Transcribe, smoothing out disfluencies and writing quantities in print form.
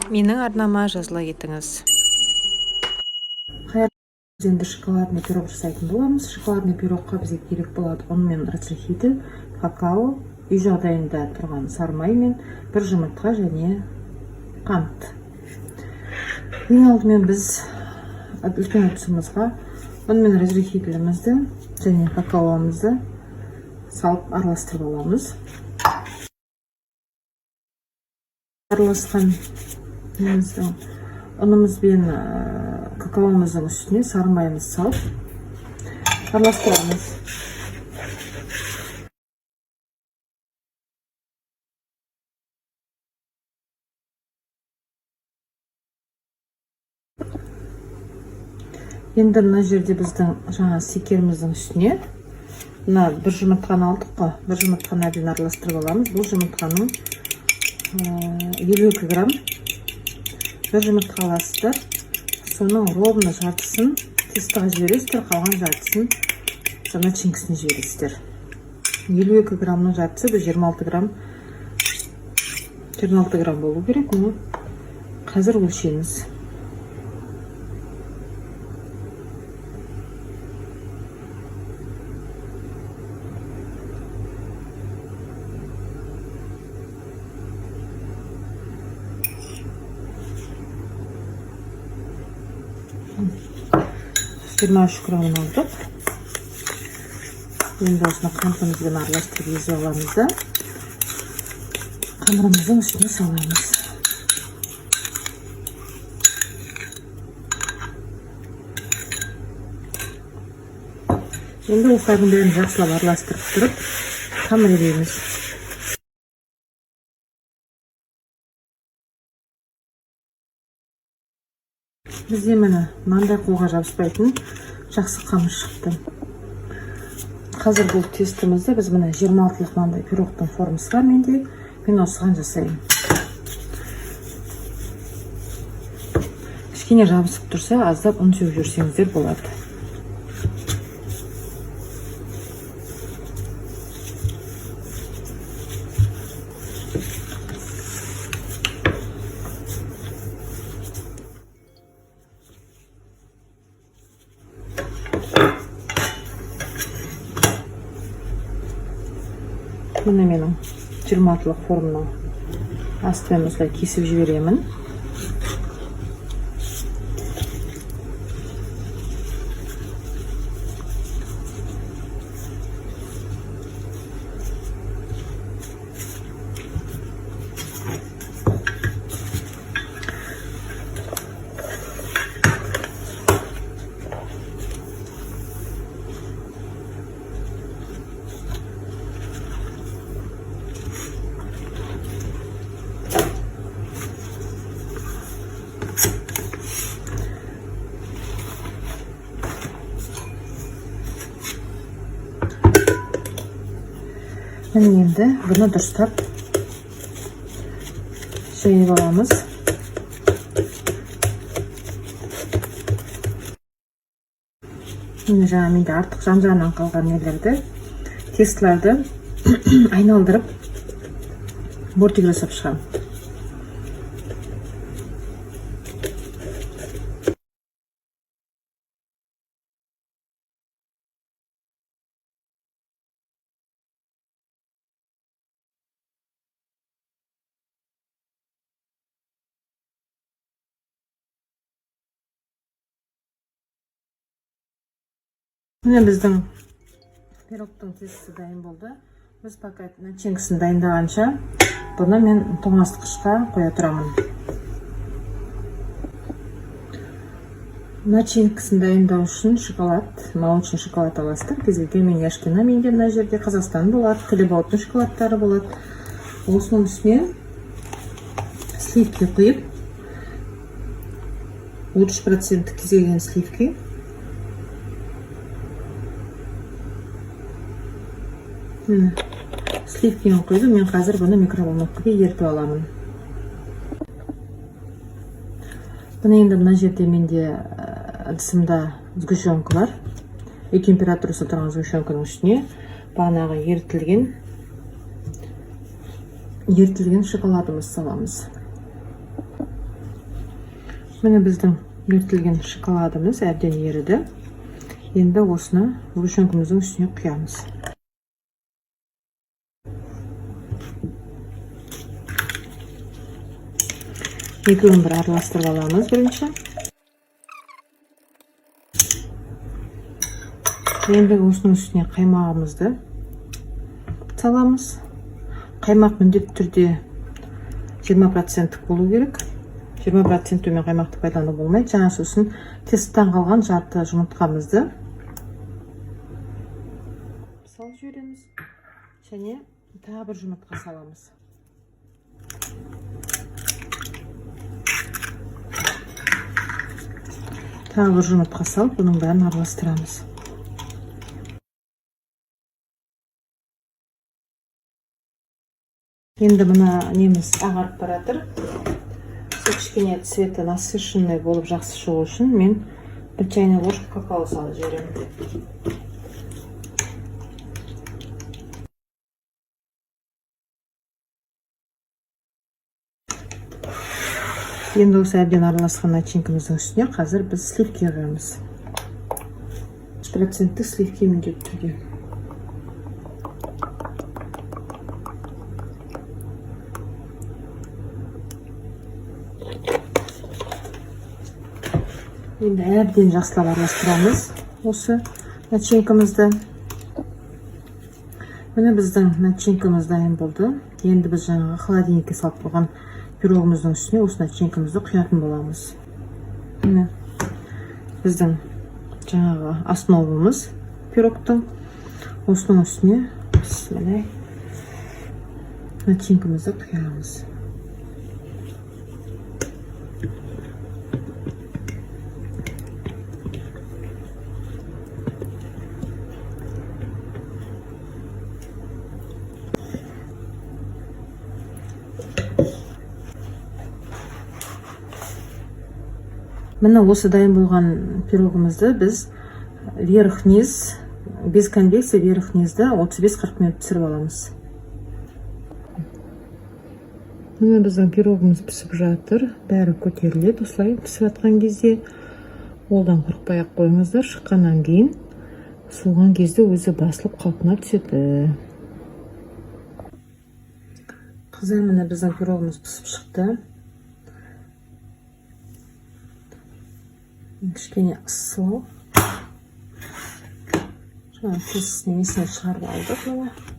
Менің арнама жазыла кетіңіз. Біз енді шоколадный пирог жасайтын боламыз. Шоколадный пирогқа бізге керек болады ұн мен разрыхлитель, какао, үй жағдайында тұрған сары май мен бір жұмыртқа және қант. Ең алдымен біз үлкен ыдысымызға ұн мен разрыхлителімізді және какаомызды салып араластырып аламыз. Араласқан неміздің, ұнымыз бен какаомыздың үстіне сары майымызды салып араластырамыз. Енді мына жерде біздің жаңа секеріміздің үстіне мына бір жұмыртқаны алдық қой, бір жұмыртқаны әбден араластырып аламыз. Бұл жұмыртқаның 52 грамм, бір жұмыртқа аласыздар, соның ровно жартысын тестоға жібересіздер, қалған жартысын начинкасіне жібересіздер. 52 граммның жартысы бұл 26 грамм, 26 грамм болу керек. Оны қазір өлшейміз. 23 граммын алдық. Енді осыны қантымызбен араластырып езіп аламыз да, қамырымыздың үстіне саламыз. Енді осылардың бәрін жақсылап араластырып тұрып қамыр илейміз. Бізде міне мынандай қолға жабыспайтын жақсы қамыр шықты. Қазір бұл тестімізді біз міне 26-лық мынандай пирогтың формасы бар менде, мен осыған жасаймын. Кішкене жабысып тұрса, аздап ұн сеуіп жіберсеңіздер болады. Міне менің 26-лық форманың астымен осылай кесіп жіберемін. Міне енді бұны дұрыстап жайып аламыз. Міне жаңа менде артық жан жағынан қалған нелерді, тестілерді айналдырып бортик жасап шығамын. Міне біздің пирогтың тестісі дайын болды. Біз пока начинкасын дайындағанша бұны мен тоңазытқышқа қоя тұрамын. Начинкасын дайындау үшін шоколад, молочный шоколад аласыздар. Кез келген, мен Яшкино, менде мына жерде Қазақстан болады, Калибаудың шоколадтары болады. Осының үстіне сливки құйып, 30% кез келген сливки. Міне сливкені құйдым. Мен қазір бұны микроволновкаға ерітіп аламын. Бұны енді мына жерде менде ыдысымда сгущенка бар. Үй температурасы тұрған сгущенканың үстіне бағанағы ерітілген шоколадымызды саламыз. Міне, біздің ерітілген шоколадымыз әбден еріді. Енді осыны сгущенкамыздың үстіне құямыз. Екеуін бір араластырып аламыз бірінші. Енді осының үстіне қаймағымызды саламыз. Қаймақ міндетті түрде 20%-тік болу керек. 20% төмен қаймақты пайдалануға болмайды. Жаңа сосын тесттан қалған жарты жұмыртқамызды салып жібереміз және тағы бір жұмыртқа саламыз. Тағы бір жұмыртқа салып, бұның бәрін араластырамыз. Енді мына неміз ағарып бара жатыр. Сол кішкене цветі насыщенный болып жақсы шығу үшін мен бір чайный ложка какао салып жіберемін. Енді осы әбден араласқан начинкамыздың үстіне қазір біз сливки құямыз. 100%-тік сливки міндетті түрде. Енді әбден жақсылап араластырамыз осы начинкамызды. Міне, біздің начинкамыз дайын болды. Енді біз жаңағы холодильникке салып қойған пирогымыздың үстіне осы начинкамызды құятын боламыз. Міне, біздің жаңағы основамыз пирогтың. Осының үстіне, бісміллә, начинкамызды құямыз. Міне, осы дайын болған пирогымызды біз вверх вниз, без конвекции, вверх внизді 35-40 минут пісіріп аламыз. Міне, біздің пирогымыз пісіп жатыр. Бәрі көтеріледі осылай пісіп жатқан кезде. Олдан қорықпай ақ қойыңыздар, шыққаннан кейін суыған кезде өзі басылып, қалпына түседі. Қыздар, міне, біздің пирогымыз пісіп шықты. Кішкене ысылау. Жаңа тестісін несіне шығарып алдық, міне.